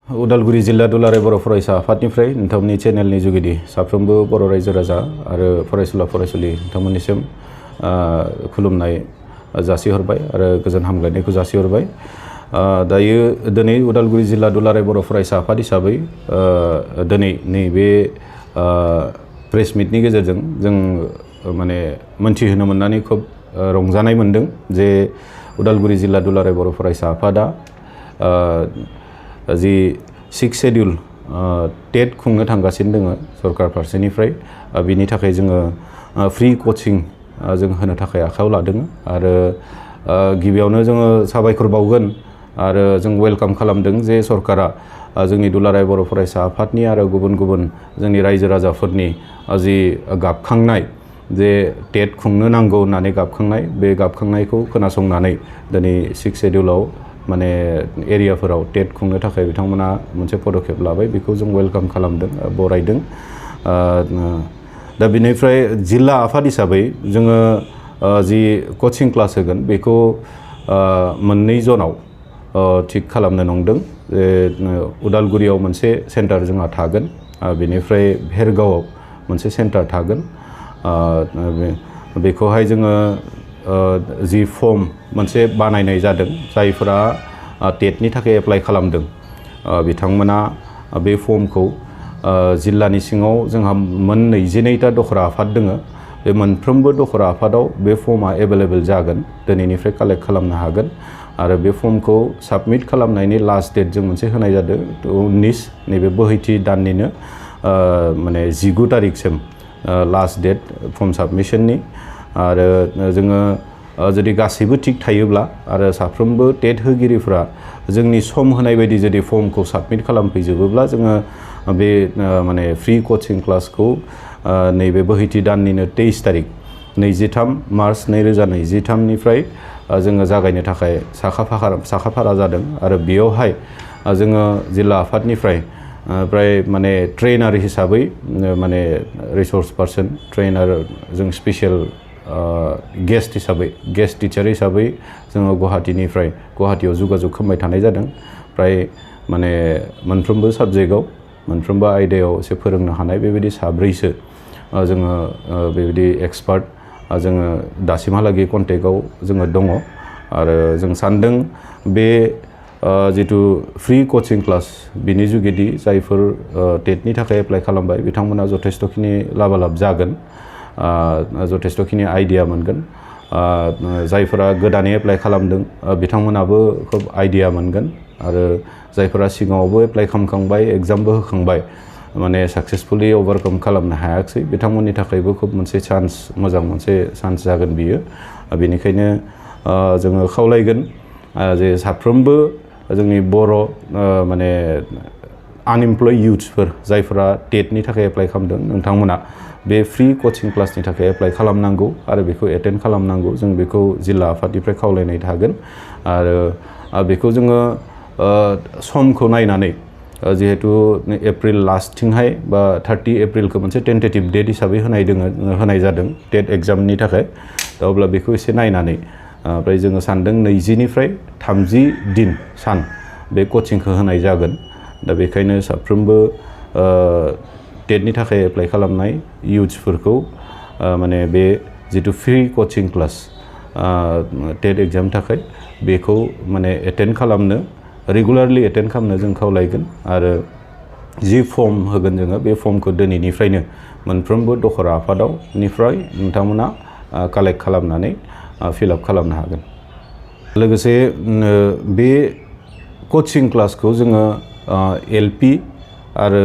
उदालगुरि जिल्ला दुलाराय बर' फरायसा आफादनिफ्राय नोंथांमोननि चेनेलनि जुगिदि साफ्रोमबो बर' रायजो राजा आरो फरायसुला फरायसुलि नोंथांमोननिसिम खुलुमनाय जासिहरबाय आरो गोजोन हामलायनायखौ जासिहरबाय। दायो दिनै उदालगुरि जिल्ला दुलाराय बर' फरायसा आफाद हिसाबै दिनै नैबे प्रेस मिटनि गेजेरजों जों माने मोनथिहोनो मोननानै खोब रंजानाय मोनदों जे उदालगुरि जिल्ला दुलाराय बर' फरायसा आफादा जि 6 शेड्यूल टेट खुंनो थांगासिनो दङ सरकार फारसेनिफ्राय बिनि थाखाय जोङो फ्री कोचिं जों होनो थाखाय आखायाव लादों आरो गिबियावनो जोङो साबायखर बावगोन आरो जों वेलकाम खालामदों जे सरकारा जोंनि दुलाराय बर' फरायसा आफादनि आरो गुबुन गुबुन जोंनि रायजो राजाफोरनि जि गाबखांनाय जे टेट खुंनो नांगौ होननानै गाबखांनाय बे गाबखांनायखौ खोनासंनानै दिनै 6 शेड्यूलाव माने एरियाफोराव टेट खुंनो थाखाय बिथांमोना मोनसे पदक्षेप लाबाय बेखौ जों वेलकाम खालामदों बरायदों। दा बिनिफ्राय जिल्ला आफाद हिसाबै जोङो जि कोचिं क्लास होगोन बेखौ मोननै जनाव थिक खालामनो नंदों। उदालगुरियाव मोनसे सेन्टार जोंहा थागोन बेनिफ्राय भेरगावआव मोनसे सेन्टार थागोन। बेखौहाय जोङो जि फर्म मोनसे बानायनाय जादों जायफोरा टेटनि थाखाय एप्लाइ खालामदों बिथांमोना बे फर्मखौ जिल्लानि सिङाव जोंहा मोन 22टा दखरा आफाद दङ बे मोनफ्रोमबो दखरा आफादाव बे फर्मा एभेलेबल जागोन दिनैनिफ्राय कालेक्ट खालामनो हागोन आरो बे फर्मखौ साबमिट खालामनायनि लास्ट डेट जों मोनसे होनाय जादों 19 नैबे बोहैथि दाननिनो माने 19 तारिखसिम लास्ट डेट फर्म साबमिशननि आरो जोङो जुदि गासैबो थिग थायोब्ला आरो साफ्रोमबो टेट होगिरिफ्रा जोंनि सम होनाय बायदि जुदि फर्मखौ साबमिट खालामफैजोबोब्ला जोङो बे माने फ्री कोचिं क्लासखौ नैबे बोहैथि दाननिनो 23 तारिख 23 मार्च 2023 निफ्राय जोङो जागायनो थाखाय साखाफारा जादों आरो बेयावहाय जोङो जिल्ला आफादनिफ्राय प्राय माने ट्रेनार हिसाबै माने रिसोर्स पार्सन ट्रेनार जों स्पेशल गेस्ट हिसाबै गेस्ट टिचार हिसाबै जोङो गुवाहाटीयाव जगाजग खालामबाय थानाय जादों। प्राय माने मोनफ्रोमबो साबजेक्टआव मोनफ्रोमबो आयदायाव एसे फोरोंनो हानाय बेबायदि साब्रैसो जोङो बेबायदि एक्सपार्ट जोङो दासिमहालागै कन्टेक्टआव जोङो दङ आरो जों सानदों बे जितु फ्री कोचिं क्लास बिनि जुगिदि जायफोर टेटनि थाखाय एप्लाइ खालामबाय बिथांमोना जथेस्थ'खिनि लाभालाभ जागोन जथेस्थ'खिनि आइडिया मोनगोन जायफोरा गोदानै एप्लाइ खालामदों बिथांमोनाबो खोब आइडिया मोनगोन आरो जायफोरा सिगाङावबो एप्लाइ खालामखांबाय एग्जामबो होखांबाय माने साक्सेसफुली ओभारकम खालामनो हायाखै बिथांमोननि थाखायबो खोब मोनसे मोजां मोनसे चान्स जागोन बियो। बेनिखायनो जोङो खावलायगोन जे साफ्रोमबो जोंनि बर' माने आनएमप्लय इयुथ्सफोर जायफोरा टेटनि थाखाय एप्लाइ खालामदों नोंथांमोना बे फ्री कोचिं क्लासनि थाखाय एप्लाइ खालामनांगौ आरो बेखौ एटेन्ड खालामनांगौ जों बेखौ जिल्ला आफादनिफ्राय खावलायनाय थागोन आरो बेखौ जोङो समखौ नायनानै जिहेतु एप्रिल लास्टथिंहाय बा 30 एप्रिलखौ मोनसे टेन्टेटिभ डेट हिसाबै होनाय जादों टेट एग्जामनि थाखाय दा अब्ला बेखौ एसे नायनानै ओमफ्राय जोङो सानदों 20 निफ्राय 30 दिन सान बे कोचिंखौ होनाय जागोन। दा बेखायनो साफ्रोमबो टेटनि थाखाय एप्लाइ खालामनाय इयुथ्सफोरखौ माने बे जितु फ्री कोचिं क्लास टेट एग्जामनि थाखाय बेखौ माने एटेन्ड खालामनो रेगुलारलि एटेन्ड खालामनो जों खावलायगोन आरो जि फर्म होगोन जोङो बे फर्मखौ दिनैनिफ्रायनो मोनफ्रोमबो दखरा आफादावनिफ्राय नोंथांमोना कालेक्ट खालामनानै फिलआप खालामनो हागोन। लोगोसे बे कोचिं क्लासखौ जोङो एलपि आरो